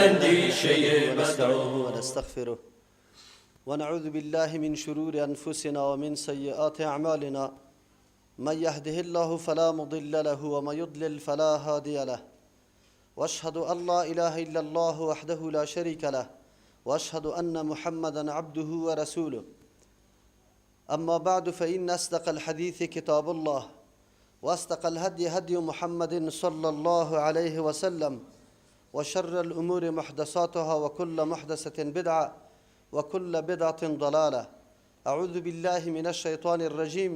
اندیشه ونستعينه ونستغفره ونعوذ بالله من شرور أنفسنا ومن سيئات أعمالنا. من يهده الله فلا مضل له ومن يضلل فلا هادي له. واشهد أن لا إله إلا الله وحده لا شريك له واشهد أن محمدا عبده ورسوله. أما بعد، فإن أصدق الحديث كتاب الله، وأصدق الهدي هدي محمد صلى الله عليه وسلم، وشر الأمور محدثاتها، وكل محدثة بدعة وكل بدعة ضلالة. أعوذ بالله من الشيطان الرجيم.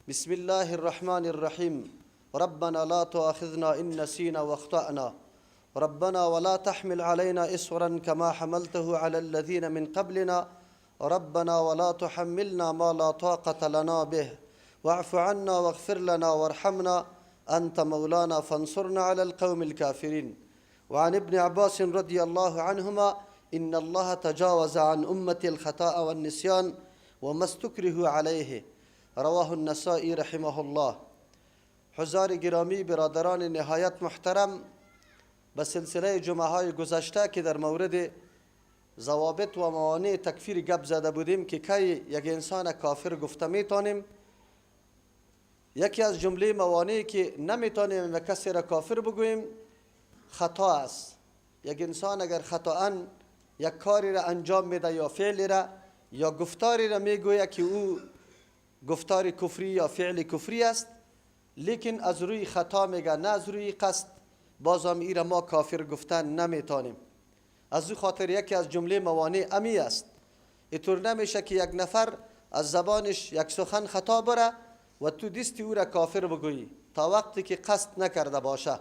بسم الله الرحمن الرحيم. ربنا لا تؤاخذنا إن نسينا واخطأنا، ربنا ولا تحمل علينا إصرا كما حملته على الذين من قبلنا، ربنا ولا تحملنا ما لا طاقة لنا به، واعف عنا واغفر لنا وارحمنا، أنت مولانا فانصرنا على القوم الكافرين. وعن ابن عباس رضي الله عنهما: إن الله تجاوز عن أمتي الخطأ والنسيان وما استكرهوا عليه. رواه النسائی رحمه الله. حضار گرامی، برادران نهایت محترم، به سلسله جمعه های گذشته که در مورد ضوابط و موانع تکفیر گپ زده بودیم که کی یک انسان کافر گفته میتونیم، یکی از جمله موانعی که نمیتونیم و کسی را کافر بگوییم خطا است. یک انسان اگر خطا یک کاری را انجام میده یا فعلی را یا گفتاری را میگوید که او گفتار کفری یا فعل کفری است، لیکن از روی خطا میگه نه از روی قصد، بازم ای را ما کافر گفتن نمیتونیم. از او خاطر یکی از جمله موانع امی است. اینطور نمیشه که یک نفر از زبانش یک سخن خطا بره و تو دستی او را کافر بگویی تا وقتی که قصد نکرده باشه.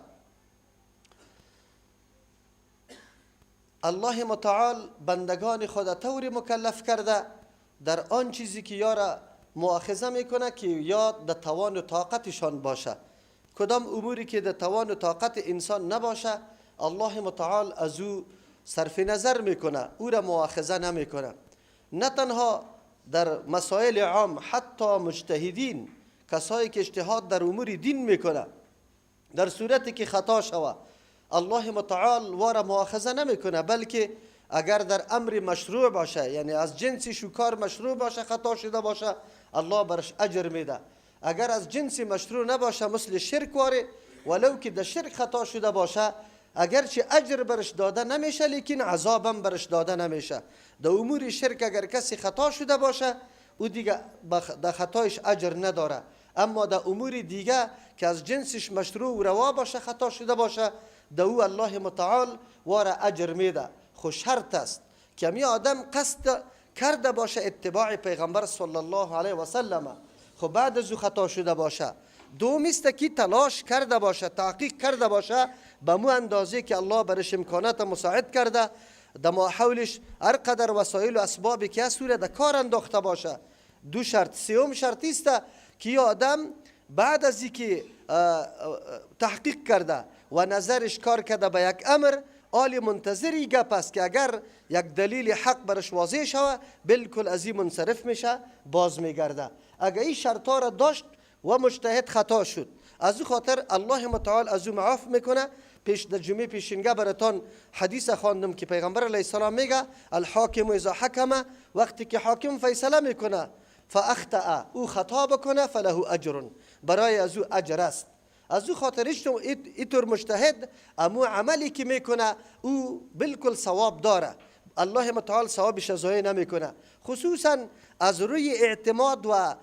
الله متعال بندگان خود طوری مکلف کرده در آن چیزی که یارا مؤاخذه میکنه که یا در توان و طاقتشان باشه. کدام اموری که در توان و طاقت انسان نباشه، الله متعال از او صرف نظر میکنه، او را مؤاخذه نمیکنه. نه تنها در مسائل عام، حتی مجتهدین، کسایی که اجتهاد در امور دین میکنه، در صورتی که خطا شوه الله متعال وارا مؤاخذه نمیکنه، بلکه اگر در امر مشروع باشه، یعنی از جنس شکار مشروع باشه، خطا شده باشه، الله برش اجر میده. اگر از جنس مشروع نباشه، مثل شرک واره، ولو که در شرک خطا شده باشه، اگرچه اجر برش داده نمیشه، لیکن عذابم برش داده نمیشه. در امور شرک اگر کسی خطا شده باشه، او دیگه در خطایش اجر نداره. اما در امور دیگه که از جنسش مشروع و روا باشه، خطا شده باشه، در او الله متعال واره اجر میده. خو شرط است که می آدم قصد کرده باشه اتباع پیغمبر صلی الله علیه و سلم، خب بعد از او خطا شده باشه. دوم است که تلاش کرده باشه، تحقیق کرده باشه به مو اندازه که الله برش امکانات مساعد کرده، در ماحولش هر قدر وسایل و اسبابی که هست در کار انداخته باشه. دو شرط. سوم شرط است که آدم بعد از اینکه تحقیق کرده و نظرش کار کرده به یک امر، آلی منتظری گپ است که اگر یک دلیل حق برش واضح شوه، بالکل از این منصرف میشه، باز میگرده. اگر این شرطا را داشت و مجتهد خطا شد، از او خاطر الله متعال از او معاف میکنه. پیش در جمعه پیشینگه براتان حدیث خواندم که پیغمبر علیه السلام میگه الحاکم اذا حکم، وقتی که حاکم فیصله میکنه، فاخطأ، او خطا بکنه، فله اجر، برای از او اجر است. از او خاطر اینطور مجتهد امو عملی که میکنه او بالکل ثواب داره، الله متعال ثوابش ضایع نمیکنه، خصوصا از روی اعتماد و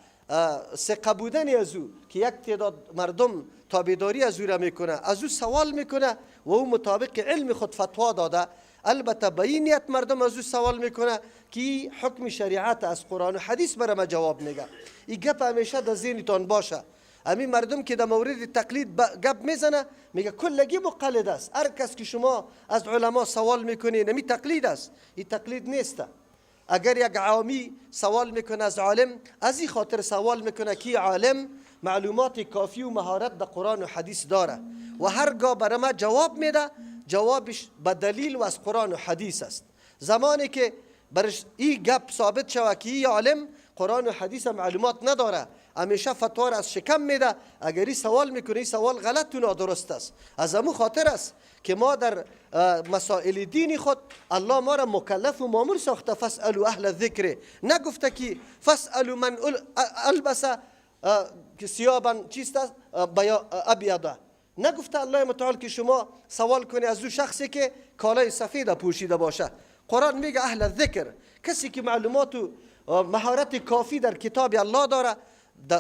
ثقه بودن از او که یک تعداد مردم تابعداری از او را میکنه، از او سوال میکنه و او مطابق علم خود فتوا داده. البته به این نیت مردم از او سوال میکنه که حکم شریعت از قرآن و حدیث برای ما جواب میگه. این گپ همیشه در ذهنتان باشه. همین مردم که در مورد تقلید گپ میزنه، میگه کلگی مقلد است، هر کس که شما از علما سوال میکنی نمی تقلید است. این تقلید نیست. اگر یک عامی سوال میکنه از عالم، از این خاطر سوال میکنه که عالم معلومات کافی و مهارت در قرآن و حدیث داره و هرگاه برای ما جواب میده، جوابش به دلیل و از قرآن و حدیث است. زمانی که برش این گپ ثابت شود که این عالم قرآن و حدیث معلومات نداره، همیشه فتوا را از شکم میده، اگر این سوال میکنه این سوال غلط و نادرست است. از امو خاطر است که ما در مسائل دینی خود الله ما را مکلف و مامور ساخته. فاسألوا اهل الذکر، نگفته که فاسألوا من البس ثيابا چیست است ابیض، نگفته الله متعال که شما سوال کنی از او شخصی که کالای سفید پوشیده باشه. قرآن میگه اهل الذکر، کسی که معلومات و مهارت کافی در کتاب الله داره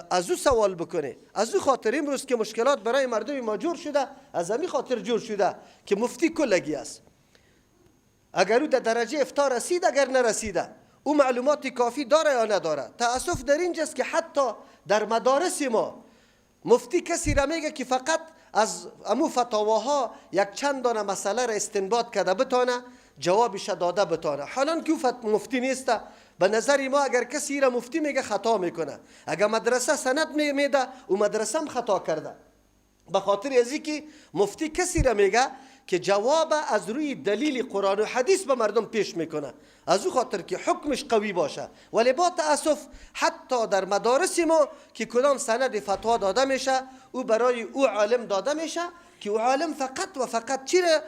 از او سوال بکنه. از او خاطر امروز که مشکلات برای مردم ما جور شده، از همین خاطر جور شده که مفتی کلگی است. اگر او در درجه افتا رسید، اگر نرسیده، او معلومات کافی داره یا نداره. تأسف در اینجاست که حتی در مدارس ما مفتی کسی را میگه که فقط از امو فتاواها یک چند دانه مسئله را استنباط کرده بتانه، جوابش داده بتانه. حالا که مفتی نیست، به نظر ما اگر کسی را مفتی میگه خطا میکنه. اگر مدرسه سند میده، او مدرسه هم خطا کرده. به خاطر از که مفتی کسی را میگه که جواب از روی دلیل قرآن و حدیث به مردم پیش میکنه، از او خاطر که حکمش قوی باشه. ولی با تأسف حتی در مدارس ما که کدام سند فتوا داده میشه، او برای او عالم داده میشه که او عالم فقط و فقط چی را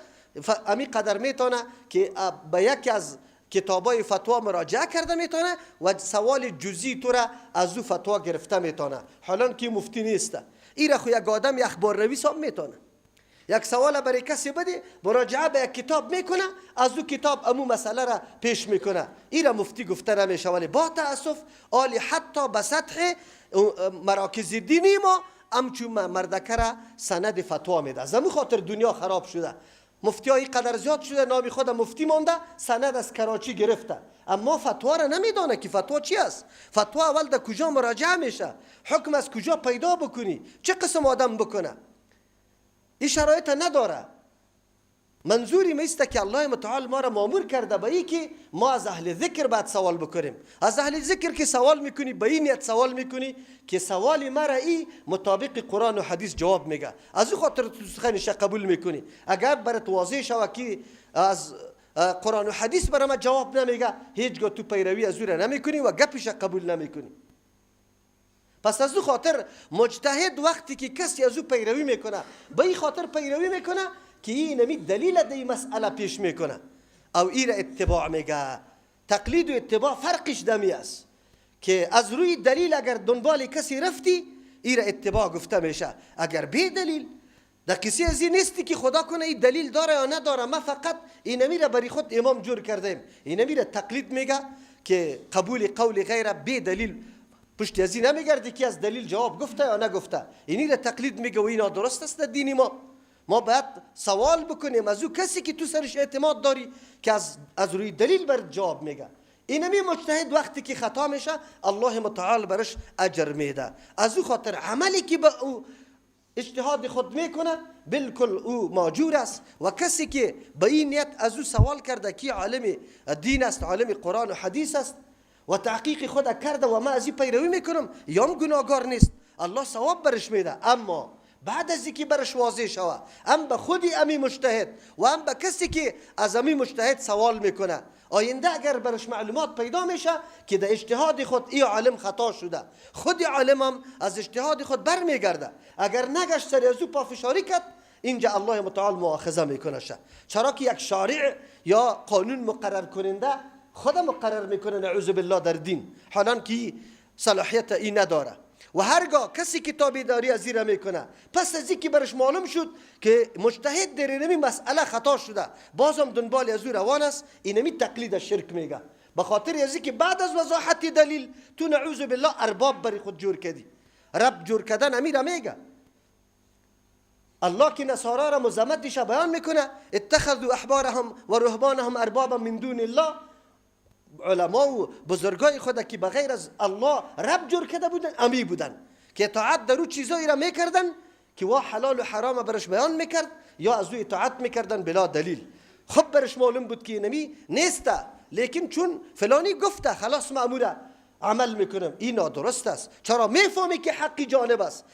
امی قدر میتونه که به یکی از کتابای فتوا مراجعه کرده میتونه و سوال جزئی تو را از او فتوا گرفته میتونه، حالا که مفتی نیست. این را خو یک آدم اخبار نویس هم میتونه. یک سوال برای کسی بده، مراجعه به یک کتاب میکنه، از او کتاب امو مسئله را پیش میکنه. این را مفتی گفته نمیشه. ولی با تأسف آلی حتی به سطح مراکز دینی ما همچون مردکه را سند فتوا میده. از امو خاطر دنیا خراب شده، مفتی های قدر زیاد شده، نامی خود مفتی مانده، سند از کراچی گرفته، اما فتوا را نمیدانه که فتوا چی است. فتوا اول در کجا مراجعه میشه، حکم از کجا پیدا بکنی، چه قسم آدم بکنه، این شرایط نداره. منظوری میست که الله متعال ما را مامور کرده به ای که ما از اهل ذکر باید سوال بکنیم. از اهل ذکر که سوال میکنی، به این نیت سوال میکنی که سوال ما را ای مطابق قرآن و حدیث جواب میگه، از او خاطر تو سخنش قبول میکنی. اگر برات واضح شوه که از قرآن و حدیث برای ما جواب نمیگه، هیچگاه تو پیروی از او را نمیکنی و گپش قبول نمیکنی. پس از او خاطر مجتهد وقتی که کسی از او پیروی میکنه، به این خاطر پیروی میکنه که این نمی دلیل در این مسئله پیش میکنه او این را اتباع میگه. تقلید و اتباع فرقش دمی است که از روی دلیل اگر دنبال کسی رفتی، این را اتباع گفته میشه. اگر بی دلیل در کسی از این نیستی که خدا کنه این دلیل داره یا نداره، ما فقط این نمی را برای خود امام جور کردیم، این نمی را تقلید میگه که قبول قول غیر بی دلیل پشت از این نمیگردی که از دلیل جواب گفته یا نگفته، اینی را تقلید میگه و اینا درست است در دین ما. ما باید سوال بکنیم از او کسی که تو سرش اعتماد داری که از روی دلیل بر جواب میگه. اینمی مجتهد وقتی که خطا میشه، الله متعال برش اجر میده. از او خاطر عملی که به او اجتهاد خود میکنه بالکل او ماجور است. و کسی که به این نیت از او سوال کرده که عالم دین است، عالم قرآن و حدیث است و تحقیق خود کرده و ما از این پیروی میکنم، یام گناهگار نیست، الله ثواب برش میده. اما بعد از اینکه برش واضح شوه، هم به خودی امی مجتهد و هم به کسی که از امی مجتهد سوال میکنه، آینده اگر برش معلومات پیدا میشه که در اجتهاد خود ای عالم خطا شده، خود عالم هم از اجتهاد خود برمیگرده. اگر نگشت سر از او پافشاری کرد، اینجا الله متعال مؤاخذه میکنه. چرا که یک شارع یا قانون مقرر کننده خود مقرر میکنه نعوذ بالله در دین، حالا که صلاحیت این نداره. و هرگاه کسی که تابعداری از این را میکنه، پس از اینکه برش معلوم شد که مجتهد در اینمی مسئله خطا شده، بازم دنبال از او روان است، اینمی تقلید شرک میگه. به خاطر از اینکه بعد از وضاحت دلیل تو نعوذ بالله ارباب بری خود جور کردی، رب جور کردن امیر میگه. الله که نصارا را مذمتش بیان میکنه، اتخذوا احبارهم و رهبانهم اربابا من دون الله. علما و بزرگای خود که بغیر از الله رب جور کرده بودن، امی بودن که اطاعت در او چیزایی را میکردن که وا حلال و حرام برش بیان میکرد یا از او اطاعت میکردن بلا دلیل. خب برش معلوم بود که نمی نیسته، لیکن چون فلانی گفته خلاص مأموره عمل میکنم، این نادرست است. چرا میفهمی که حقی جانب است،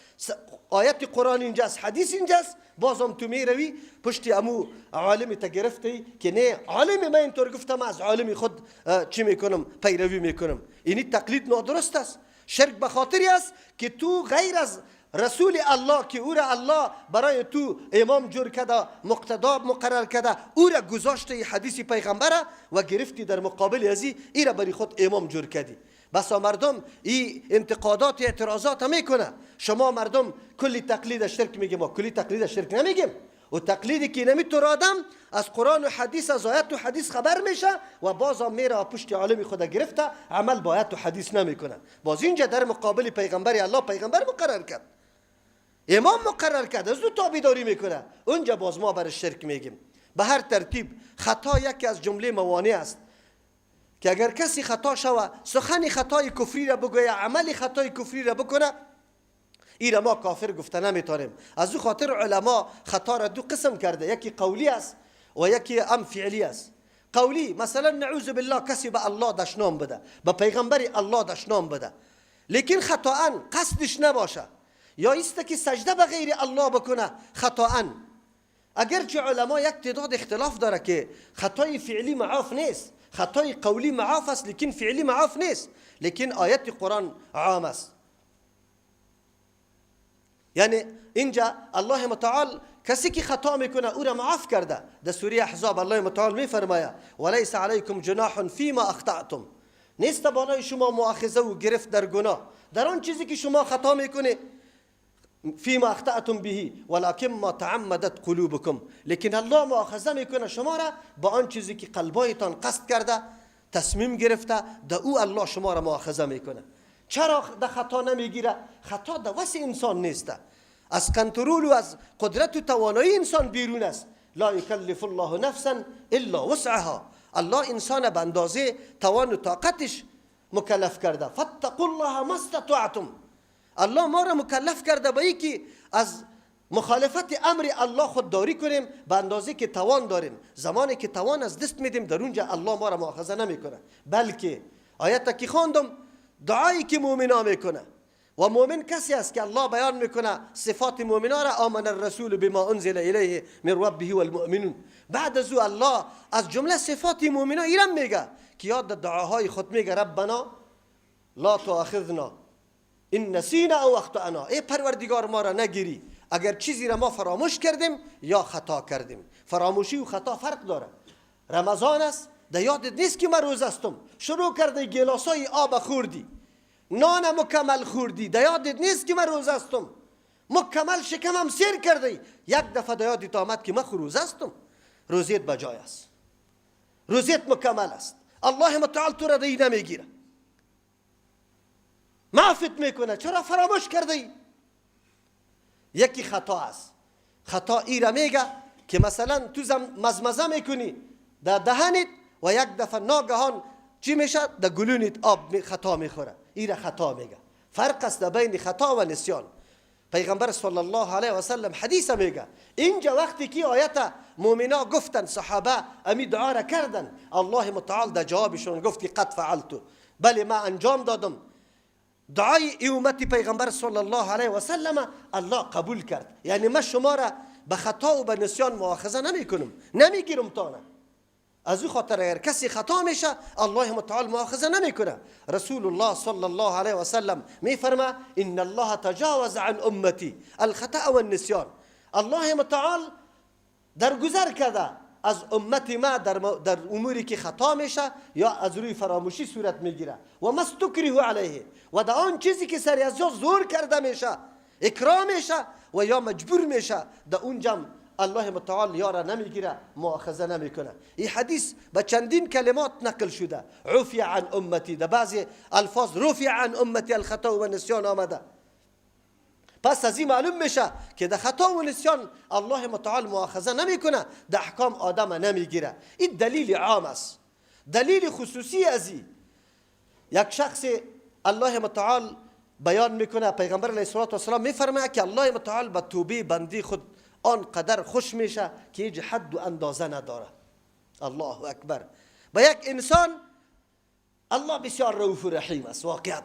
آیت قرآن اینجاست، حدیث اینجاست، بازم تو میروی پشت امو عالمی تا گرفتی که نه عالمی من اینطور گفتم، از عالمی خود چی میکنم، پیروی میکنم. اینی تقلید نادرست است. شرک به خاطری است که تو غیر از رسول الله که او را الله برای تو امام جور کرده، مقتدا مقرر کرده، او را گذاشته حدیث پیغمبره و گرفتی در مقابل ازی ای را برای خود امام جور کردی. بسا مردم این انتقادات اعتراضات میکنه. شما مردم کلی تقلید شرک میگیم، ما کلی تقلید شرک نمیگیم. و تقلیدی که نمیتونه آدم از قرآن و حدیث، از آیت و حدیث خبر میشه و بازم میره پشت عالم خود گرفته عمل با آیت و حدیث نمیکنه. باز اینجا در مقابل پیغمبر الله پیغمبر مقرر کرد، امام مقرر کرد، از او تابعداری میکنه. اونجا باز ما بر شرک میگیم. به هر ترتیب خطا یکی از جمله موانع است که اگر کسی خطا شوه، سخن خطای کفری را بگوید، عمل خطای کفری را بکنه، ای را ما کافر گفته نمیتونیم. از او خاطر علما خطا را دو قسم کرده، یکی قولی است و یکی هم فعلی است. قولی مثلا نعوذ بالله کسی به الله دشنام بده، به پیغمبر الله دشنام بده، لیکن خطاً قصدش نباشه، یا ایست که سجده به غیر الله بکنه خطاً. اگرچه علما یک تعداد اختلاف داره که خطای فعلی معاف نیست، خطای قولی معاف است لیکن فعلی معاف نیست، لیکن آیت قرآن عام است. یعنی اینجا الله متعال کسی که خطا میکنه او را معاف کرده. در سوره احزاب الله متعال میفرماید ولیس علیکم جناح فیما اخطأتم، نیست بالای شما مؤاخذه و گرفت در گناه، در آن چیزی که شما خطا میکنه، فیما اخطأتم به ولکن ما تعمدت قلوبکم، لیکن الله مؤاخذه میکنه شما را با آن چیزی که قلبایتان قصد کرده، تصمیم گرفته، در او الله شما را مؤاخذه میکنه. چرا در خطا نمیگیره؟ خطا در وسع انسان نیست، از کنترل و از قدرت و توانایی انسان بیرون است. لا یکلف الله نفسا الا وسعها، الله انسان به اندازه توان و طاقتش مکلف کرده. فاتقوا الله ما استطعتم، الله ما را مکلف کرده به اینکه از مخالفت امر الله خودداری کنیم به اندازه که توان داریم. زمانی که توان از دست میدیم در اونجا الله ما را مؤاخذه نمیکنه، بلکه آیت که خواندم دعایی که مؤمنا میکنه، و مؤمن کسی است که الله بیان میکنه صفات مؤمنا را، آمن الرسول بما انزل الیه من ربه والمؤمنون. بعد از او الله از جمله صفات مؤمنا ایران میگه که یاد دعاهای خود میگه ربنا لا تؤاخذنا ان نسینا او اخطأنا، ای پروردگار ما را نگیری اگر چیزی را ما فراموش کردیم یا خطا کردیم. فراموشی و خطا فرق داره. رمضان است، در یادت نیست که من روزه هستم، شروع کرده گلاسای آب خوردی، نان مکمل خوردی، در یادت نیست که من روزه هستم، مکمل شکمم سیر کردی، یک دفعه در یادت آمد که من روزه هستم، روزیت بجای است، روزیت مکمل است، الله متعال تو را دی نمیگیره، معافت میکنه. چرا فراموش کردی؟ یکی خطا است. خطا ای را میگه که مثلا تو مزمزه میکنی در دهنت و یک دفعه ناگهان چی میشه؟ در گلونت آب خطا میخوره، ای را خطا میگه. فرق است در بین خطا و نسیان. پیغمبر صلی الله علیه و سلم حدیث میگه اینجا وقتی که آیت مؤمنا گفتن، صحابه امی دعا را کردن، الله متعال در جوابشون گفت که قد فعلت، بله ما انجام دادم. دعای امت پیغمبر صلی الله علیه و سلم الله قبول کرد. یعنی ما شما را به خطا و به نسیان مؤاخذه نمیکنم، نمیگیرم تانه. از او خاطر اگر کسی خطا میشه الله متعال مؤاخذه نمیکنه. رسول الله صلی الله علیه و سلم میفرما ان الله تجاوز عن امتی الخطا والنسیان، الله متعال درگذر کرده از امت ما در اموری که خطا میشه یا از روی فراموشی صورت میگیره، و ما استکره علیه، و در آن چیزی که سری از زور کرده میشه، اکراه میشه و یا مجبور میشه، در اونجا الله متعال یارا نمیگیره، مؤاخذه نمیکنه. این حدیث به چندین کلمات نقل شده. عفی عن امتی، در بعضی الفاظ رفع عن امتی الخطا و نسیان آمده. پس از این معلوم میشه که در خطا و نسیان الله متعال مؤاخذه نمیکنه، در احکام آدم نمیگیره. این دلیل عام است. دلیل خصوصی از این یک شخص الله متعال بیان میکنه، پیغمبر علیه الصلاة والسلام میفرماید که الله متعال به توبه بندی خود آنقدر خوش میشه که هیچ حد و اندازه نداره. الله اکبر. به یک انسان الله بسیار رؤوف و رحیم است. واقعیت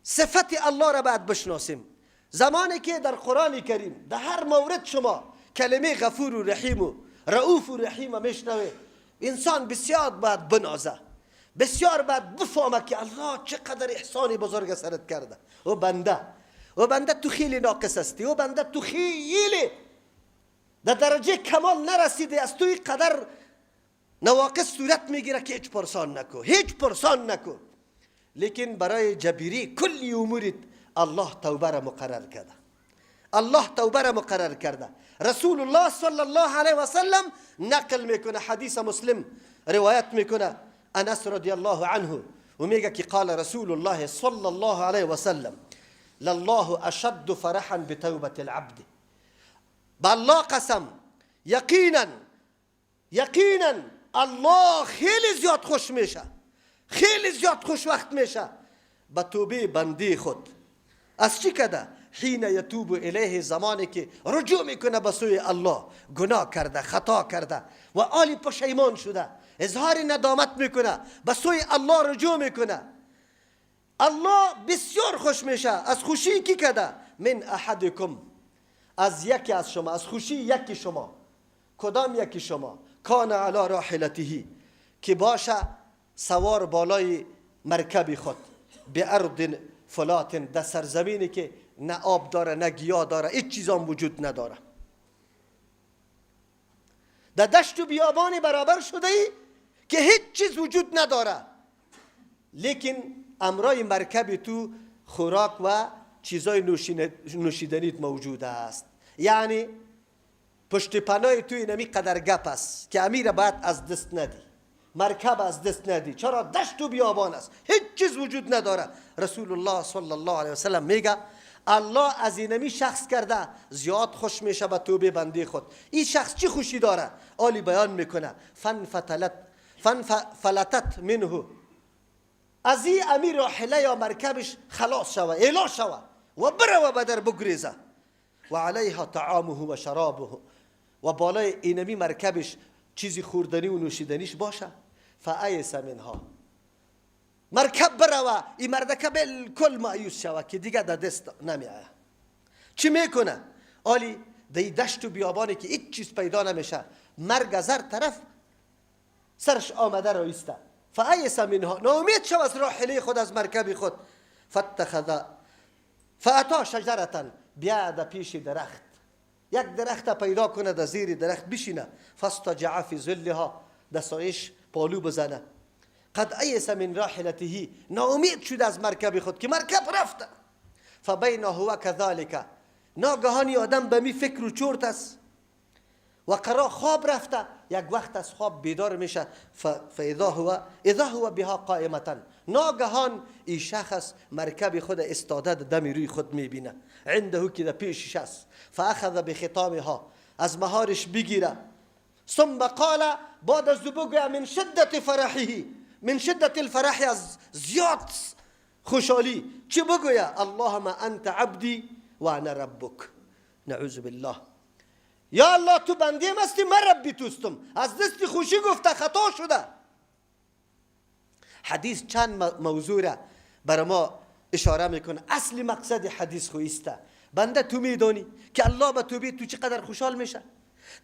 صفت الله را باید بشناسیم. زمانی که در قرآن کریم در هر مورد شما کلمه غفور و رحیم و رؤوف و رحیم میشنوه، انسان بسیار باید بنازه. بسیار باید بفهمه که الله چقدر احسان بزرگ سرت کرده. او بنده، او بنده تو خیلی ناقص هستی، او بنده تو خیلی در درجه کمال نرسیده، از توی قدر نواقص صورت میگیره که هیچ پرسان نکو، هیچ پرسان نکو. لیکن برای جبیری کلی اموریت الله توبه را مقرر کرده، الله توبه را مقرر کرده. رسول الله صلی الله علیه و سلم نقل میکنه، حدیث مسلم روایت میکنه، انس رضی الله عنه و میگه که قال رسول الله صلی الله علیه و سلم لله اشد فرحا بتوبة العبد. بالله قسم، یقینا یقینا الله خیلی زیاد خوش میشه، خیلی زیاد خوش وقت میشه به توبه بندی خود. از چی کده؟ حین یتوب الیه، زمانی که رجوع میکنه به سوی الله، گناه کرده، خطا کرده و آلی پشیمان شده، اظهار ندامت میکنه، به سوی الله رجوع میکنه، الله بسیار خوش میشه. از خوشی کی کده؟ من احدکم، از یکی از شما، از خوشی یکی شما. کدام یکی شما؟ کان علی راحلته، که باشه سوار بالای مرکب خود، به ارض فلات، در سرزمینی که نه آب داره نه گیاه داره، هیچ چیز هم وجود نداره، در دشت و بیابانی برابر شده ای که هیچ چیز وجود نداره، لیکن امرای مرکب تو خوراک و چیزای نوشیدنیت موجود است. یعنی پشت پناه تو اینمی قدر گپ است که امیر باید از دست ندی، مرکب از دست ندی. چرا؟ دشت و بیابان است، هیچ چیز وجود نداره. رسول الله صلی الله علیه وسلم میگه الله از اینمی شخص کرده زیاد خوش میشه به توبه بنده خود. این شخص چی خوشی داره؟ آلی بیان میکنه فن فلتت منه، از این امیر راحله یا مرکبش خلاص شوه، اعلا شوه و بره و بدر بگریزه. و علیها طعامه و شرابه، و بالای اینمی مرکبش چیزی خوردنی و نوشیدنیش باشه. فایس منها، مرکب بروه، این مردکه بالکل مایوس شوه که دیگه در دست نمیآید. چی میکنه؟ آلی در دشت و بیابانی که هیچ چیز پیدا نمیشه، مرگ از هر طرف سرش آمده را ایسته. فایس منها، ناامید شو از راحله خود، از مرکب خود. فاتخذ فاتا شجرة، بیا در پیش درخت، یک درخت پیدا کنه، در زیر درخت بشینه. فاستجع فی ظلها، در سایش پالو بزنه. قد ایس من راحلته، ناامید شد از مرکب خود که مرکب رفته. فبین هو كذلك، ناگهانی آدم به می فکر و چرت است و قرار خواب رفته، یک وقت از خواب بیدار میشه. فاذا هو اذا هو بها قائمة، ناگهان این شخص مرکب خود استاده دم روی خود میبینه، عنده که در پیشش است. فاخذ بخطامها، از مهارش بگیره. ثم قال، بعد از بگویه من شدت فرحه، من شدت الفرح، از زیاد خوشحالی چی بگویه؟ اللهم انت عبدی و انا ربک. نعوذ بالله. یا الله تو بنده هستی، من ربی توستم. از دست خوشی گفته، خطا شده. حدیث چند موضوع را برای ما اشاره میکنه. اصل مقصد حدیث خویسته بنده تو میدانی که الله به توبه تو چقدر خوشحال میشه.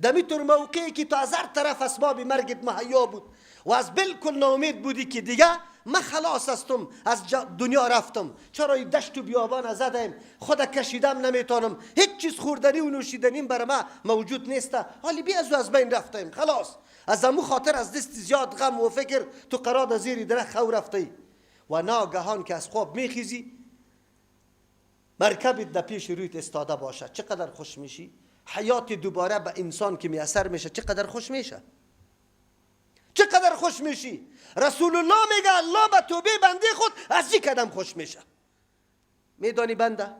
دمی طور موقعی که تو از هر طرف اسباب مرگت مهیا بود و از بالکل ناامید بودی که دیگه من خلاص هستم، از دنیا رفتم، چرا این دشت و بیابان زدم، خود کشیدم نمیتونم، هیچ چیز خوردنی و نوشیدنی بر من موجود نیست، حالی بی از از بین رفتیم خلاص. از امو خاطر از دست زیاد غم و فکر تو قرار از زیر درخت خو رفتی و ناگهان که از خواب میخیزی مرکبت در پیش رویت استاده باشه، چقدر خوش میشی. حیات دوباره به انسان که میسر میشه چقدر خوش میشه، چقدر خوش میشی. رسول الله میگه الله به توبه بنده خود از یک قدم خوش میشه. میدانی بنده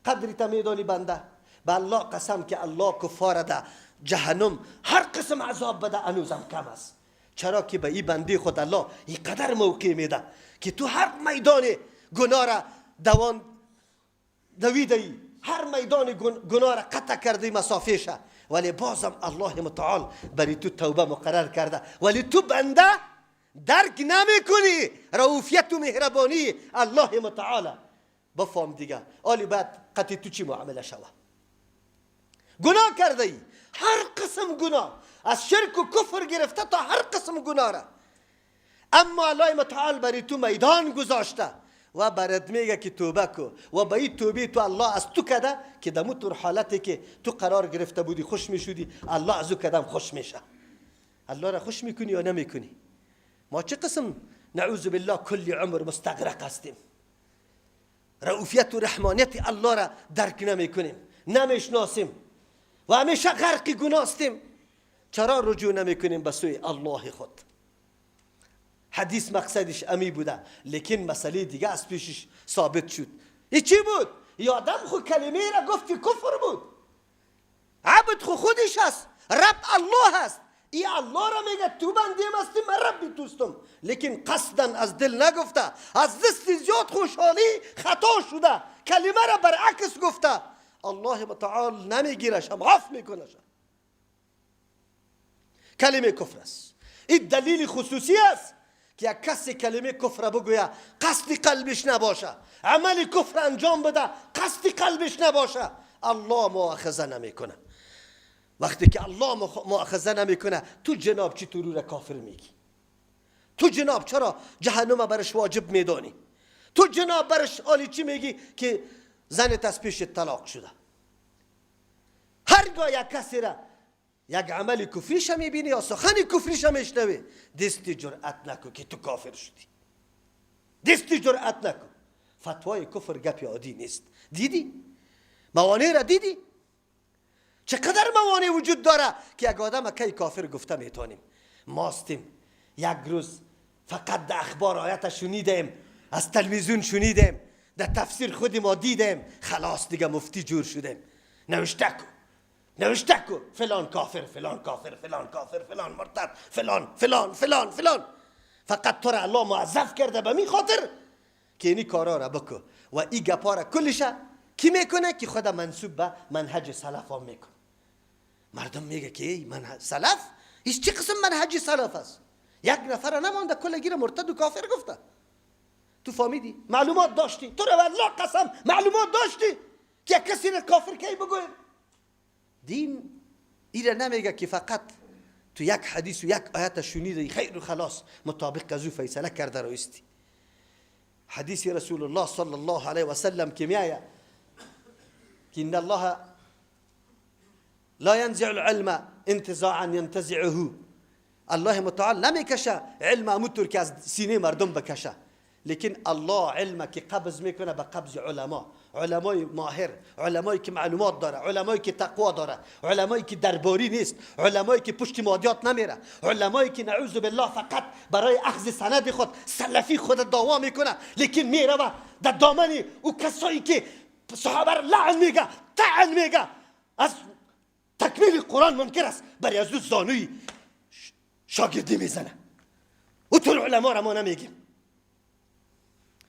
قدری تا میدانی بنده، به الله قسم که الله کفار ده جهنم هر قسم عذاب بده انوزم کم است. چرا که به این بنده خود الله این قدر موقع میده که تو هر میدان گناه را دوان دویده ای، هر میدان گناه را قطع کرده مسافه شه، ولی بازم الله متعال برای تو توبه مقرر کرده، ولی تو بنده درک نمیکنی رؤوفیت و مهربانی الله متعال. بفهم دیگه آلی بعد قطع تو چی معامله شوه. گناه کرده ای، هر قسم گناه، از شرک و کفر گرفته تا هر قسم گناه را. اما الله متعال بری تو میدان گذاشته و برات میگه که توبه کو و به این توبه تو الله از تو کده که دمو تر حالتی که تو قرار گرفته بودی خوش میشدی، الله از او کدم خوش میشه. الله را خوش میکنی یا نمیکنی؟ ما چه قسم نعوذ بالله کل عمر مستغرق هستیم، رؤوفیت و رحمانیت الله را درک نمیکنیم، نمیشناسیم و همیشه غرق گناه هستیم. چرا رجوع نمیکنیم به سوی الله خود؟ حدیث مقصدش امی بوده، لیکن مسئله دیگه از پیشش ثابت شد. ای چی بود؟ یادم خو کلمه را گفت که کفر بود. عبد خو خودش هست، رب الله هست. ای الله را میگه تو بندیم هستی، من ربی توستم، لیکن قصدا از دل نگفته، از دست زیاد خوشحالی خطا شده، کلمه را برعکس گفته. الله متعال نمیگیرش، هم عفو میکنه. کلمه کفر است. این دلیل خصوصی است که یک کسی کلمه کفر بگویه قصد قلبش نباشه، عمل کفر انجام بده قصد قلبش نباشه، الله مؤاخذه نمیکنه. وقتی که الله مؤاخذه نمیکنه، تو جناب چی تو رو کافر میگی؟ تو جناب چرا جهنم برش واجب میدانی؟ تو جناب برش آلی چی میگی که زنت از پیش طلاق شده؟ هرگاه یک کسی را یک عمل کفریش میبینی یا سخن کفریش میشنوی، دستی جرأت نکن که تو کافر شدی. دستی جرأت نکن. فتوای کفر گپی عادی نیست. دیدی؟ موانع را دیدی؟ چقدر موانع وجود داره که یک آدم کی کافر گفته میتونیم؟ ماستیم یک روز فقط در اخبار آیت شنیدیم، از تلویزیون شنیدیم، در تفسیر خود ما دیدیم، خلاص دیگه مفتی جور شدیم. نوشته کو، نوشته کو فلان کافر، فلان کافر، فلان کافر، فلان مرتد، فلان فلان فلان فلان. فقط تو را الله موظف کرده به می خاطر که اینی کارا را بکو و این گپا را کلشه کی میکنه؟ که خود منسوب به منهج سلف هم میکنه. مردم میگه که ای منهج سلف، هیچ چه قسم منهج سلف است؟ یک نفر نمانده کل گیر مرتد و کافر گفته. تو فهمیدی؟ معلومات داشتی؟ تو را والله قسم معلومات داشتی که کسی را کافر کی بگویم؟ دین ایره نمیگه که فقط تو یک حدیث و یک آیت شنیدی خیر و خلاص مطابق از او فیصله کرده رویستی. حدیث رسول الله صلی الله علیه و سلم که میآید که ان الله لا ينزع العلم انتزاعا ينتزعه، الله متعال نمیکشه علم اموتور که از سینه مردم بکشه، لیکن الله علم که قبض میکنه به قبض علما، علمای ماهر، علمایی که معلومات داره، علمایی که تقوا داره، علمایی که درباری نیست، علمایی که پشت مادیات نمیره، علمایی که نعوذ بالله فقط برای اخذ سند خود سلفی خود دعوا میکنه، لیکن میره و در دامن او کسایی که صحابه را لعن میگه، طعن میگه، از تکمیل قرآن منکر است، برای از او زانوی شاگردی میزنه. او تو علما را ما نمیگیم،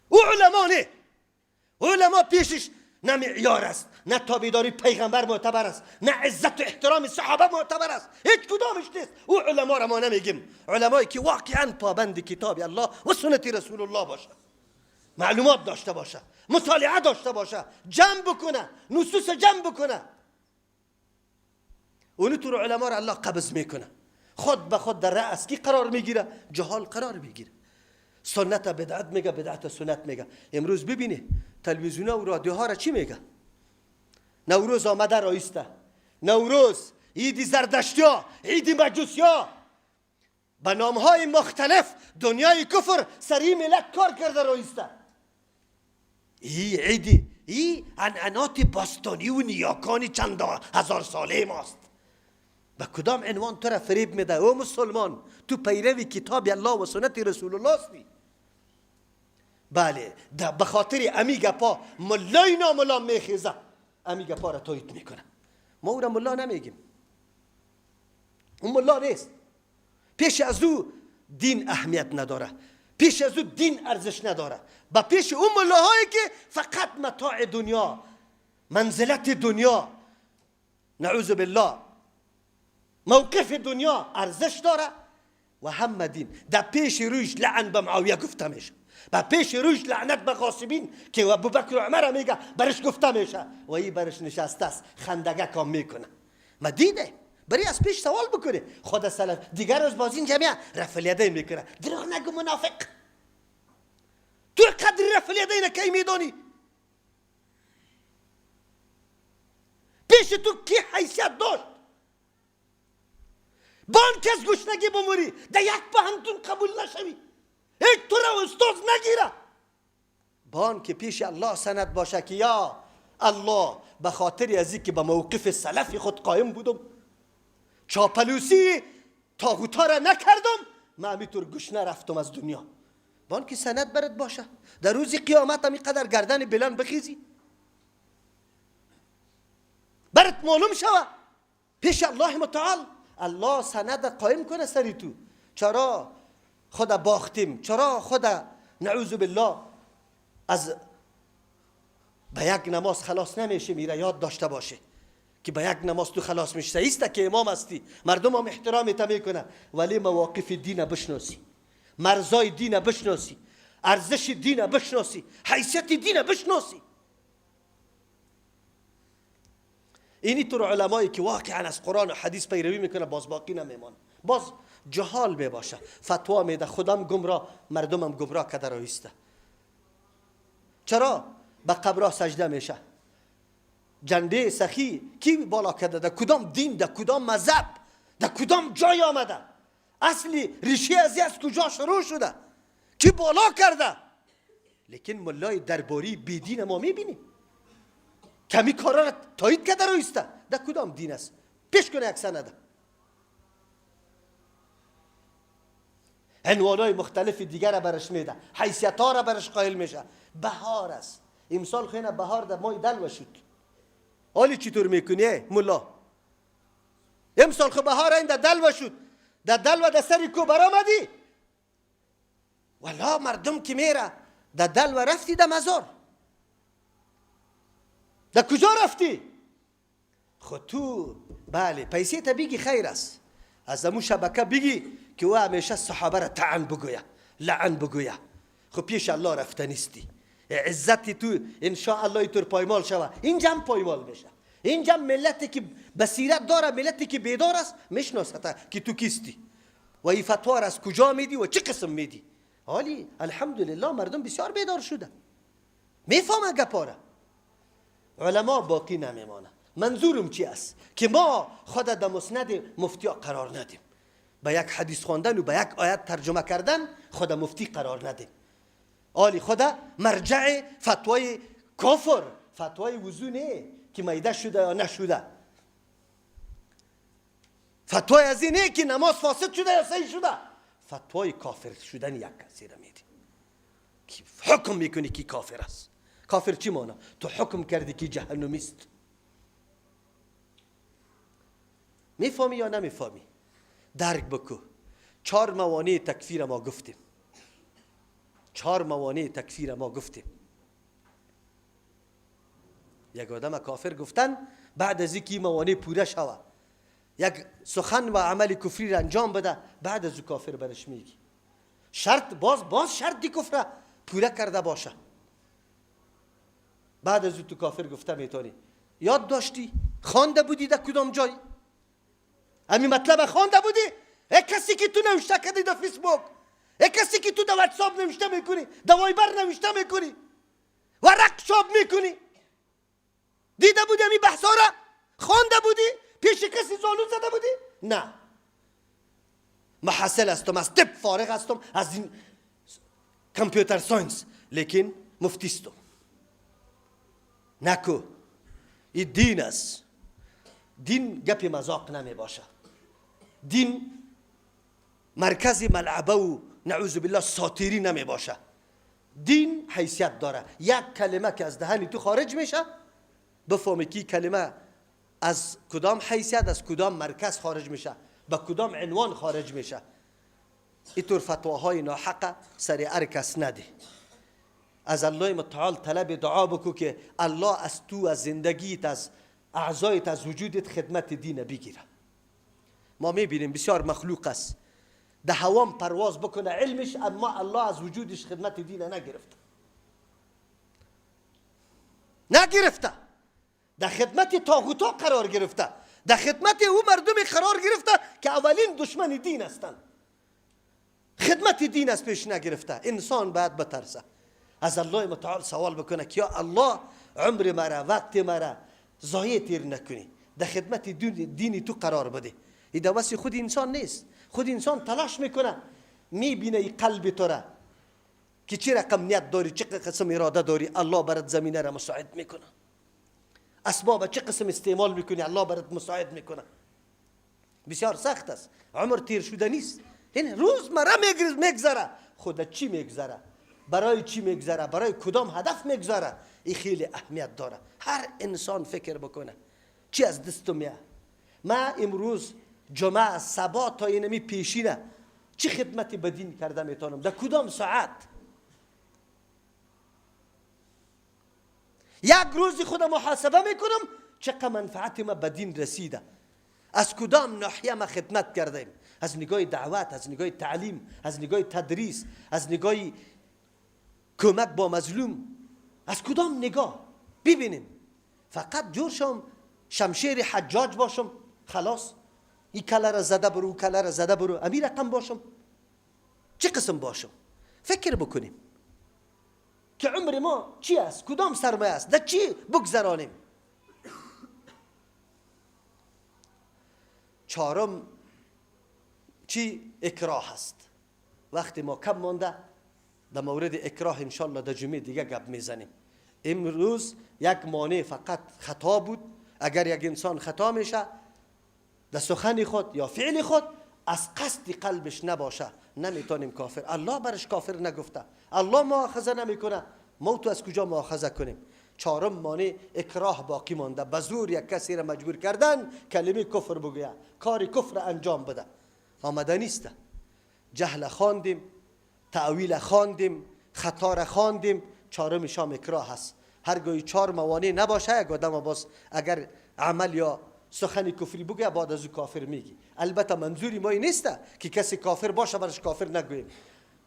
او علما نه، علما پیشش نه معیار است، نه تابعداری پیغمبر معتبر است، نه عزت و احترام صحابه معتبر است، هیچ کدامش نیست. او علما را ما نمیگیم، علمایی که واقعا پابند کتاب الله و سنت رسول الله باشه، معلومات داشته باشه، مطالعه داشته باشه، جمع بکنه، نصوص جمع بکنه. اونو تو علما را الله قبض میکنه، خود به خود در رأس کی قرار میگیره؟ جهال قرار میگیره. سنت بدعت میگه، بدعت سنت میگه. امروز ببینی تلویزیون و رادیوها را چی میگه؟ نوروز آمده رایسته، نوروز، عید زردشتیا، عید مجوسیا، به نامهای مختلف دنیای کفر سری ملت کار کرده رایسته. ای عیدی، ای عنعنات باستانی و نیاکان چند هزار ساله ماست. به کدام عنوان تو را فریب میده؟ او مسلمان، تو پیروی کتاب الله و سنت رسول الله هستی. بله، به خاطر امی گپا ملای ناملا میخیزه، امی گپا را تایید میکنه. ما او را ملا نمیگیم، اون ملا نیست. پیش از او دین اهمیت نداره، پیش از او دین ارزش نداره. با پیش اون ملاهایی که فقط متاع دنیا، منزلت دنیا، نعوذ بالله، موقف دنیا ارزش داره و هم دین. در پیش رویش لعن به معاویه گفته میشه، به پیش رویش لعنت به غاصبین که ابوبکر و عمر میگه برش گفته میشه و این برش نشسته است خندگه کام میکنه. ما دیده بری از پیش سوال بکنی. خود سلف دیگر از باز این جمعه رفع الیدین میکنه. دروغ نگو منافق، تو قدر رفع الیدین کی میدانی؟ پیش تو کی حیثیت داشت؟ بان کس گشنگی بموری، در یک پهنتون قبول نشوی، هیچ تو را استاد نگیره. بان که پیش الله سند باشه که یا الله به خاطر از که به موقف سلف خود قایم بودم، چاپلوسی طاغوتا را نکردم، من همینطور گشنه رفتم از دنیا. بان که سند برات باشه، در روز قیامت هم اینقدر گردن بلند بخیزی، برات معلوم شوه پیش الله متعال. الله سند قایم کنه سری تو. چرا خدا باختیم؟ چرا خدا نعوذ بالله از به یک نماز خلاص نمیشه؟ میره یاد داشته باشه که به یک نماز تو خلاص میشه. ایسته که امام هستی، مردم هم احترامت میکنه، ولی مواقف دین بشناسی، مرزای دین بشناسی، ارزش دین بشناسی، حیثیت دین بشناسی. اینی طور علمایی که واقعا از قرآن و حدیث پیروی میکنه باز باقی نمیمانه، باز جهال میباشه، فتوا میده، خودم گمراه، مردمم گمراه کده رایسته. چرا به قبرها سجده میشه؟ جنده سخی کی بالا کرده؟ در کدام دین، در کدام مذهب، در کدام جای آمده؟ اصلی ریشه از کجا شروع شده؟ کی بالا کرده؟ لیکن ملای درباری بیدین ما میبینیم کمی کارا را تایید کرده رویسته. در کدام دین است؟ پیش کنه یک سنده. عنوانای مختلف دیگر را برش میده، حیثیت ها را برش قائل میشه. بهار است امسال، خیلی بهار در ماه دلو شد. حالی چطور میکنی ملا؟ امسال خو بهار این در دلو شد، در دلو در سر کو برآمدی؟ والا مردم که میره در دلو رفتی در مزار، در کجا رفتی؟ خود تو بله پیسه تا بگی خیر است، از امو شبکه بگی که او همیشه صحابه را طعن بگویه، لعن بگویه. خب پیش الله رفته نیستی، عزت تو انشاءالله تور پایمال شوه. اینجا هم پایمال میشه، اینجا ملتی که بصیرت داره، ملتی که بیدار است میشناسه که تو کیستی و این فتوا را از کجا میدی و چه قسم میدی. حالی الحمدلله مردم بسیار بیدار شده، میفهمه گپاره. علما باقی نمیمانه. منظورم چی است؟ که ما خود در مسند مفتیا قرار ندیم، به یک حدیث خواندن و به یک آیت ترجمه کردن خود مفتی قرار ندیم. آلی خود مرجع فتوای کفر، فتوای وضو نه که میده شده یا نشده، فتوای از این نه که نماز فاسد شده یا صحیح شده، فتوای کافر شدن یک کسی را میدی که حکم میکنی که کافر است. کافر چی مانا؟ تو حکم کردی که جهنمی است. میفهمی یا نمیفهمی؟ درک بکو. 4 موانع تکفیر ما گفتیم. 4 موانع تکفیر ما گفتیم. یک آدم کافر گفتن بعد از اینکه موانع پوره شوه، یک سخن و عمل کفری را انجام بده، بعد از او کافر برش میگی. شرط باز شرط کفر پوره کرده باشه، بعد از او تو کافر گفته میتونی. یاد داشتی؟ خوانده بودی در کدام جای؟ همین مطلب خوانده بودی؟ ای کسی که تو نوشته کردی در فیسبوک، ای کسی که تو در واتساپ نوشته میکنی، در وایبر نوشته میکنی، ورق چاپ میکنی، دیده بودی همین بحثا را؟ خوانده بودی؟ پیش کسی زانو زده بودی؟ نه. محصل هستم، از طب فارغ هستم، از این computer science، لیکن مفتیستم. نکو، این دین است. دین گپ مذاق نمی باشه. دین مرکز ملعبه و نعوذ بالله ساتیری نمی باشه. دین حیثیت داره. یک کلمه که از دهنی تو خارج میشه بفهمی که کلمه از کدام حیثیت، از کدام مرکز خارج میشه، به کدام عنوان خارج میشه. اینطور فتواهای ناحق سر هر کس نده. از الله متعال طلب دعا بکو که الله از تو، از زندگیت، از اعضایت، از وجودت خدمت دین بگیره. ما میبینیم بسیار مخلوق است ده هوام پرواز بکنه علمش، اما الله از وجودش خدمت دین نگرفته، نگرفته، در خدمت طاغوتا قرار گرفته. در خدمت او مردم قرار گرفته که اولین دشمن دین هستند. خدمت دین از پیش نگرفته. انسان باید بترسه، از الله متعال سوال بکنه که یا الله عمر مرا، وقت مرا ضایع تیر نکنی، در خدمت دینی تو قرار بده. این دوست خود انسان نیست. خود انسان تلاش میکنه، میبینه ای قلب تو را که چه رقم نیت داری، چه قسم اراده داری، الله برات زمینه را مساعد میکنه. اسباب چه قسم استعمال میکنی، الله برات مساعد میکنه. بسیار سخت است، عمر تیر شده نیست. این روز مره میگذره، خود چی میگذره، برای چی میگذره، برای کدام هدف میگذره، این خیلی اهمیت داره. هر انسان فکر بکنه چی از دستم میاد. ما امروز جمعه صبا تا اینمی پیشینه چی خدمتی به دین کرده میتونم، در کدام ساعت؟ یک روزی خود محاسبه میکنم چقدر منفعت ما به دین رسیده، از کدام ناحیه ما خدمت کردیم، از نگاه دعوت، از نگاه تعلیم، از نگاه تدریس، از نگاه کمک با مظلوم، از کدام نگاه ببینیم. فقط جور شم شمشیر حجاج باشم، خلاص این کله را زده برو، کله را زده برو، امیر رقم باشم، چه قسم باشم؟ فکر بکنیم که عمر ما چی است، کدام سرمایه است، در چی بگذرانیم. چهارم چی؟ اکراه است. وقتی ما کم مانده در مورد اکراه انشالله در جمعه دیگه گپ میزنیم. امروز یک مانع فقط خطا بود. اگر یک انسان خطا میشه در سخن خود یا فعل خود، از قصد قلبش نباشه، نمیتونیم کافر. الله برش کافر نگفته، الله مؤاخذه نمیکنه، ما تو از کجا مؤاخذه کنیم؟ چهارم مانع اکراه باقی مانده. به زور یک کسی را مجبور کردن کلمه کفر بگویه، کار کفر انجام بده، آمده نیست. جهل خواندیم، تأویل خواندیم، خطا را خواندیم، چهارم شام اکراه هست. هرگاه چهار موانع نباشه یک آدم باز اگر عمل یا سخن کفری بگه بعد از او کافر میگی. البته منظوری ما این نیست که کسی کافر باشه برش کافر نگوییم.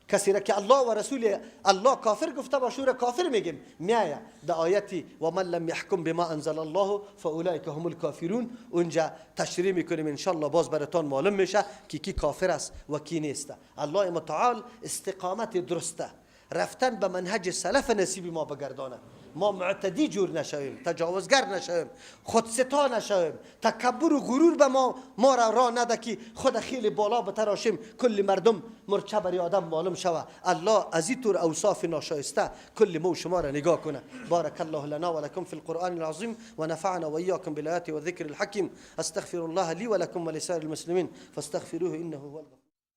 کسی را که الله و رسول الله کافر گفته باشه را کافر میگیم. میایه در آیتی و من لم یحکم بما انزل الله فاولئک هم الکافرون، اونجا تشریح میکنیم انشالله، باز براتان معلوم میشه که کی کافر است و کی نیست. الله متعال استقامت درسته، رفتن به منهج سلف نصیب ما بگردانه. ما معتدی جور نشویم، تجاوزگر نشویم، خودستا نشویم، تکبر و غرور به ما را راه نده که خود خیلی بالا بتراشیم، کل مردم مرچه بری آدم معلوم شوه. الله از این طور اوصاف ناشایسته کل ما و شما را نگاه کنه. بارک الله لنا ولكم في القرآن العظیم و نفعنا وإياكم بالآيات والذكر الحكيم. استغفر الله لي ولكم ولسائر المسلمين فاستغفروه إنه هو الغفور.